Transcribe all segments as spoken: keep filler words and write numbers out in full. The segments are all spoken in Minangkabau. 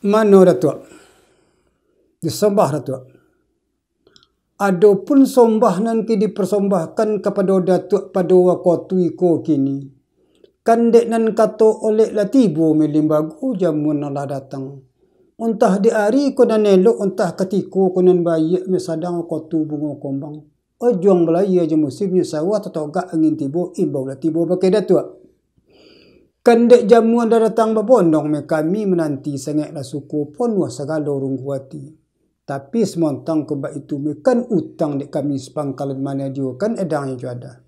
Mano, Datuak? Disambah, Datuak. Adopun sombah nan ka dipasombahkan kapado Datuak pado wakatu iko kini, kan dek nan kato olek lah tibo, meh limbago jamuan nan lah datang. Ontah di ari ko nan elok, ontah katiko ko nan baiak, meh sadang wakatu bungo kombang. Ujuang balayia jo musimnyo, sawah tatogak angin tibo, imbau lah tibo, bakeh Datuak. Kan dek jamuan lah datang babondong, meh kami mananti sangaik lah suko, ponuah sagalo runggu ati. Tapi samontang ko baitu, meh kan utang dek kami sapangkalan manadiokan edangnyo juadah.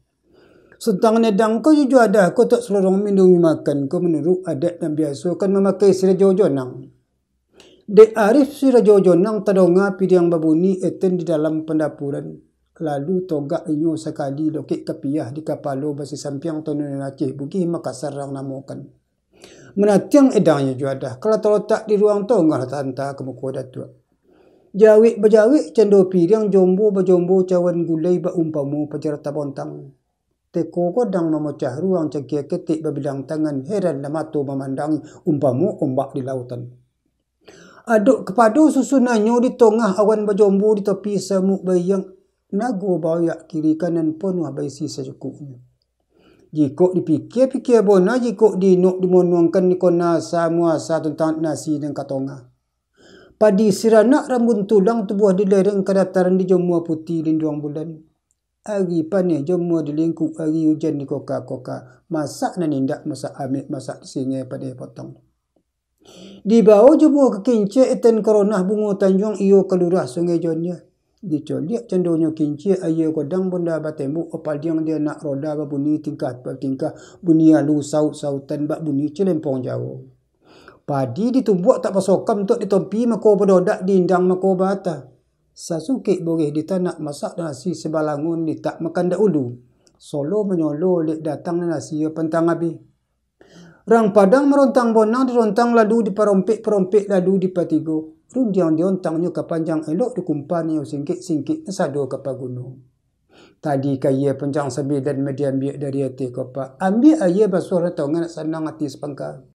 Sutangan edang ko jo juadah ko tak salorong minum makan ko manuruik adat nan biaso kan mamakai si Rajo Jonang. Dek arif si Rajo Jonang tadonga piriang babuni eten di dalam pandapuran. Lalu togak inyo sakali lokek kapiah di kapalo basi sampiang tonu nan Aceh Bugih Makassar rang namokan. Manatiang edangnyo juadah, ka lah talotak di ruang tongah lah tanta ka muko Datuak. Jawek bajawek cando piriang, jombo bajombo cawan gulai, baumpamo pajar tabontang. Teko godang mamocah ruang, cangkia ketek babilang tangan, heran lah mato mamandangi, umpamo ombak di lautan. Adok kapado susunannyo di tongah awan bajombo, di topi samuk baiang, nago baoyak kiri kanan ponuah baisi sacukupnyo. Jikok dipikia-pikia bona, jikok diinok dimonuangkan, di kona asa muasa tantang nasi nan ka tongah. Padi siranak rambun tulang, tubuah di lereng kadataran, di jomua putiah linduang bulan. Ari paneh jomua di lingkuik, ari ujan di koka-koka, masak nan indak, masak amek, masak di singai paneh potong. Dibao jomua ka kincek, eten ka ronah bungo tanjuang, iyo ka lurah Sungai Joniah. Dicoliak candonyo kincek, aia godang bonda batembok, opaliang di anak roda, babuni tingkah batingkah, bunyi alu saut-sautan, bak bunyi cilempong Jawo. Padi ditumbuak tak basokam, untuak ditompi mako badodak, diindang mako baatah. Sasukik boreh ditanak, masak nasi sabalangun, ditak makan dahulu. Solo manyolo lek datang nan nasi pantang abih. Rang Padang marontang bonang, dirontang lalu diparompek, parompek lalu dipatigo. Rundiang diontangnyo ka panjang, elok dikumpanyo singkek-singkek, nan sado ka paguno. Tadi ka aia panjang sambilan, meh diambiak dari ateh kopak. Ambiak aia basuah nan tongan, nak sanang ati sapangka.